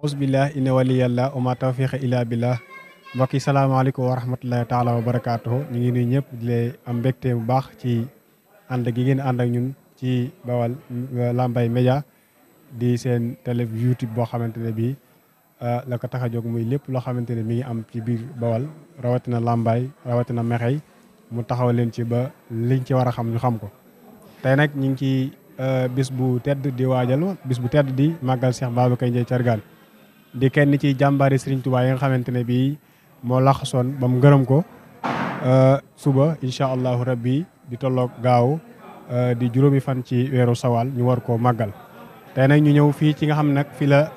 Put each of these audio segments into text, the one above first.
ausbillah inna waliyallah wa ma tawfiqa illa billah. mbokk yi salaamaaleykum wa rahmatullahi taala wa barakaatuhu. ñu ngi nuyu ñëpp di leen am mbégte bu baax ci ànd gi ngeen ànd ak ñun ci Baol Lambaye Média di seen télé YouTube boo xamante ne bii la ko tax a jóg muy lépp loo xamante ne mi ngi am ci biir Baol rawatina Lambaye rawatina Mekhe mu taxaw leen ci ba liñ ci war a xam ñu xam ko. tey nag ñu ngi ci bis bu tedd di waajal bis bu tedd di màggal Cheikh Babacar Ndiaye Thiergane di kenn ci jàmbaari Serigne Touba yi nga xamante ne bii moo laxasoon ba mu gërëm ko suba incha allahu rabbi di tolloog gaaw di juróomi fan ci weeru sawal ñu war koo màggal. tey nag ñu ñëw fii ci nga xam nag fi la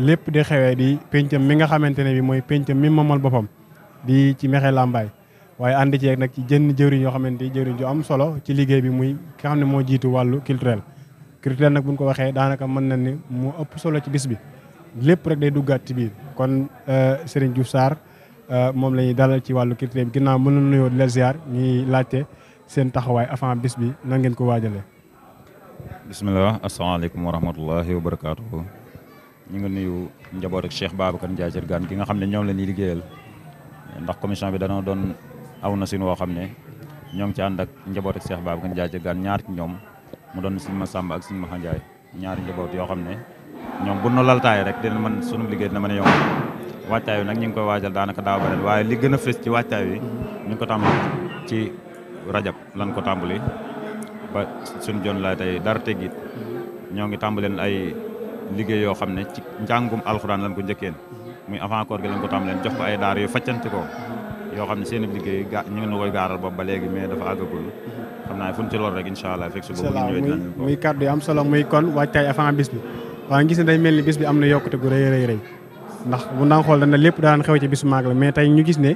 lépp di xewee di pencam mi nga xamante ne bii mooy pencam mi moomal boppam di ci Mekhe Lambaye waaye ànd ci nag ci jënn jëwriñ yoo xamante ni jëwriñ ju am solo ci liggéey bi muy ki nga xam ne moo jiitu wàllu culturel nag buñ ko waxee daanaka mën na ni mu ëpp solo ci bis bi lépp rek day duggaat ci biir kon Serigne Diouf Sarr moom la ñuy dalal ci wàllu culturel bi ginnaaw mën na nuyoo di la ziar ñuy laajte seen taxawaay avant bis bi nan ngeen ko waajalee. bisimilah asalaamaaleykum wa rahmatullahi wa barakaatuhu. ñu ngi nuyu njaboot ak Cheikh Babacar Ndiaye Thiergane gi nga xam ne ñoom la ñuy liggéeyal ndax commission bi danoo doon aw na sin woo xam ne ñoo ngi ci ànd ak njaboot ak Cheikh Babacar Ndiaye Thiergane ñaar ci ñoom mu doon Serigne Massamba ak Serigne Maxa Ndiaye ñaari njaboot yoo xam ne ñoom bu nu laltaay rek dina mën sunu liggéey dina mën a yomb waajtaay wi nag ñu ngi koy waajal daanaka daaw ba ren waaye li gën a fës ci waajtaay wi ñu ngi ko tàmbali ci rajab lan ko tàmbali ba suñu jon laay tey dara teggit ñoo ngi tàmbaleen ay liggéey yoo xam ne ci njàngum alxuraan lan ko njëkkeen muy avant koor gi lan ko tàmbaleen jox ko ay daar yu faccanti ko yoo xam ne seen liggéey ñu ngi nu koy gaaral boobu ba léegi mais dafa àggagul xam naa fu ñu ci lool rek incha allah fekk su boobu ñu ñëwee muy kàddu yu am solo muy kon waajtaay avant bis bi waaye gis ne day mel ni bis bi am na yokkute gu rëy rëy ndax bu daan xool dana lépp daan xew ci bisu màggal mais tey ñu gis ne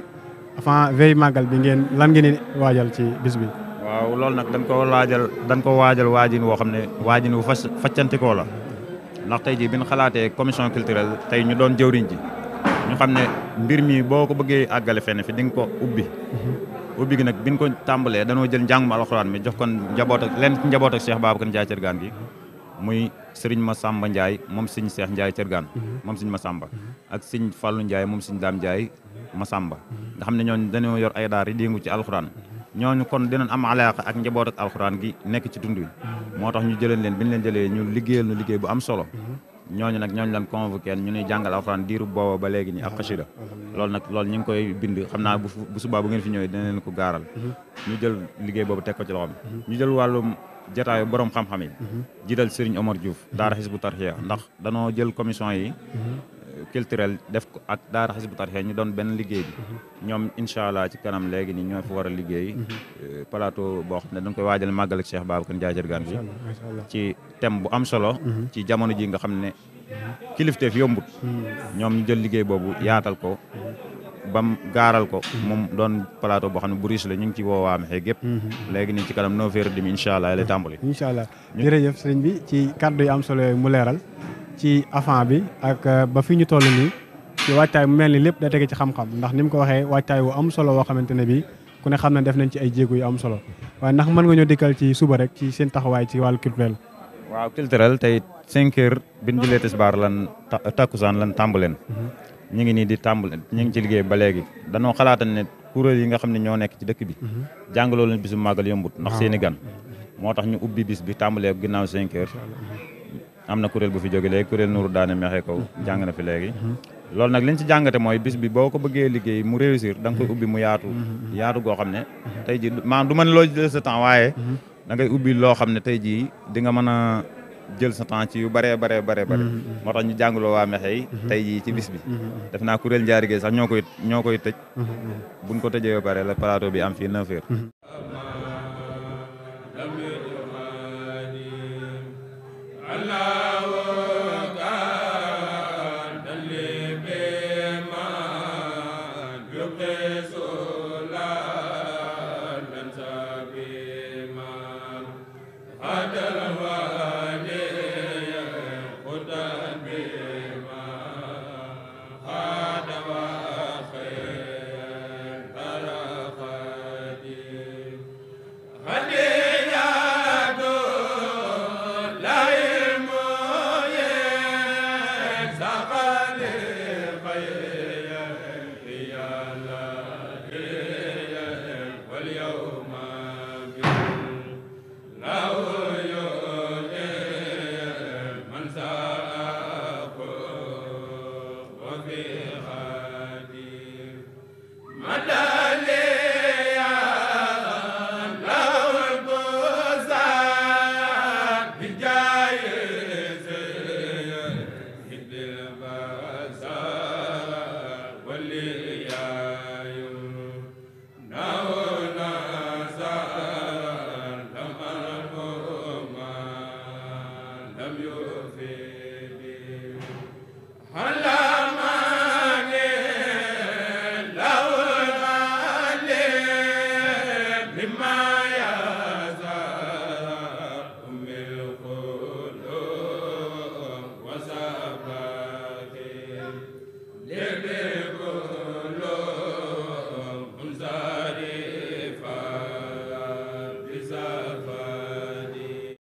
avant veille màggal bi ngeen lan ngeen waajal ci bis bi. waaw loolu nag dañ ko waajal waajin woo xam ne waajin wu faccantikoo la ndax tey jii bi ñu xalaatee commission culturelle tey ñu doon jëwriñ ji ñu xam ne mbir mi boo ko bëggee àggale fenn fi di nga ko ubbi gi nag bi ñu ko tàmbalee danoo jël njàngum alxuraan mi jox ko njaboot ak Cheikh Babacar Ndiaye Thiergane gi muy Serigne Massamba Ndiaye moom Serigne Cheikh Ndiaye Thiergane moom Serigne Massamba ak Serigne Fallou Ndiaye moom Serigne Dame Ndiaye Massamba nga xam ne ñooñu dañoo yor ay daar yi di yëngu ci alxuraan ñooñu kon dinañ am alaaqa ak njaboot ak alxuraan gi nekk ci tund wi moo tax ñu jëleen leen bi ñu leen jëlee ñu liggéeyal nu liggéey bu am solo ñooñu lan convoqué ñu ñuy jàngal alxuraan diiru booba ba léegi ni ak xasida loolu ñu ngi koy bind xam naa bu subaa bu ngeen fi ñëwee dina leen ko gaaral ñu jël liggéey boobu teg ko ci loxoom ñu jël wàllum jataayu borom xam-xam yi jiital Serigne Omar Diouf daara Hizbu Tarxiya ndax danoo jël commission yi culturel def ko ak daara Hizbu Tarxiya ñu doon benn liggéey bi ñoom incha allah ci kanam léegi ni ñoo fi war a liggéey plateau boo xam ne dañ koy waajal màggal ak Cheikh Babacar Ndiaye Thiergane bi ci thème bu am solo ci jamono ji nga xam ne kilifteef yombut ñoom ñu jël liggéey boobu yaatal ko bam gaaral ko moom doon plateau boo xam ne bu riche la ñu ngi ci woowaa Mekhe gépp léegi nii ci kanam 9h30 incha allah lay tàmbali incha allah jërëjëf sëriñ bi ci kàddu yu am solo yooyu mu leeral ci avant bi ak ba fi ñu toll nii ci waajtaay mu mel ni lépp da tege ci xam-xam ndax ni mu ko waxee waajtaay wu am solo woo xamante ne bii ku ne xam ne def nañ ci ay jéego yu am solo waaye ndax mën nga ñoo dikkal ci suba rek ci seen taxawaay ci wàllu culturel. waaw culturel tey 5h bi ñu julee tisbaar lan takkusaan lan tàmbaleen ñu ngi nii di tàmbale ñu ngi ci liggéey ba léegi danoo xalaatan ne kuréel yi nga xam ne ñoo nekk ci dëkk bi jàngaloo leen bisu màggal yombut ndax seeni gan moo tax ñu ubbi bis bi tàmbalee ginnaaw 5h am na kuréel bu fi jóge léegi kuréel Nourou Daane Mekhe kaw jàng na fi léegi loolu nag liñ ci jàngate mooy bis bi boo ko bëggee liggéey mu réussir da nga koy ubbi mu yaatu goo xam ne tey ji maanaam du mën loo jël sa temps waaye da ngay ubbi loo xam ne tey jii di nga mën a jël sa temps ci yu bare moo tax ñu jàngaloo waa Mekhe yi tey jii ci bis bi def naa kuréel njaarigéey sax ñoo koy tëj buñ ko tëjee ba pare la plateau bi am fii 9h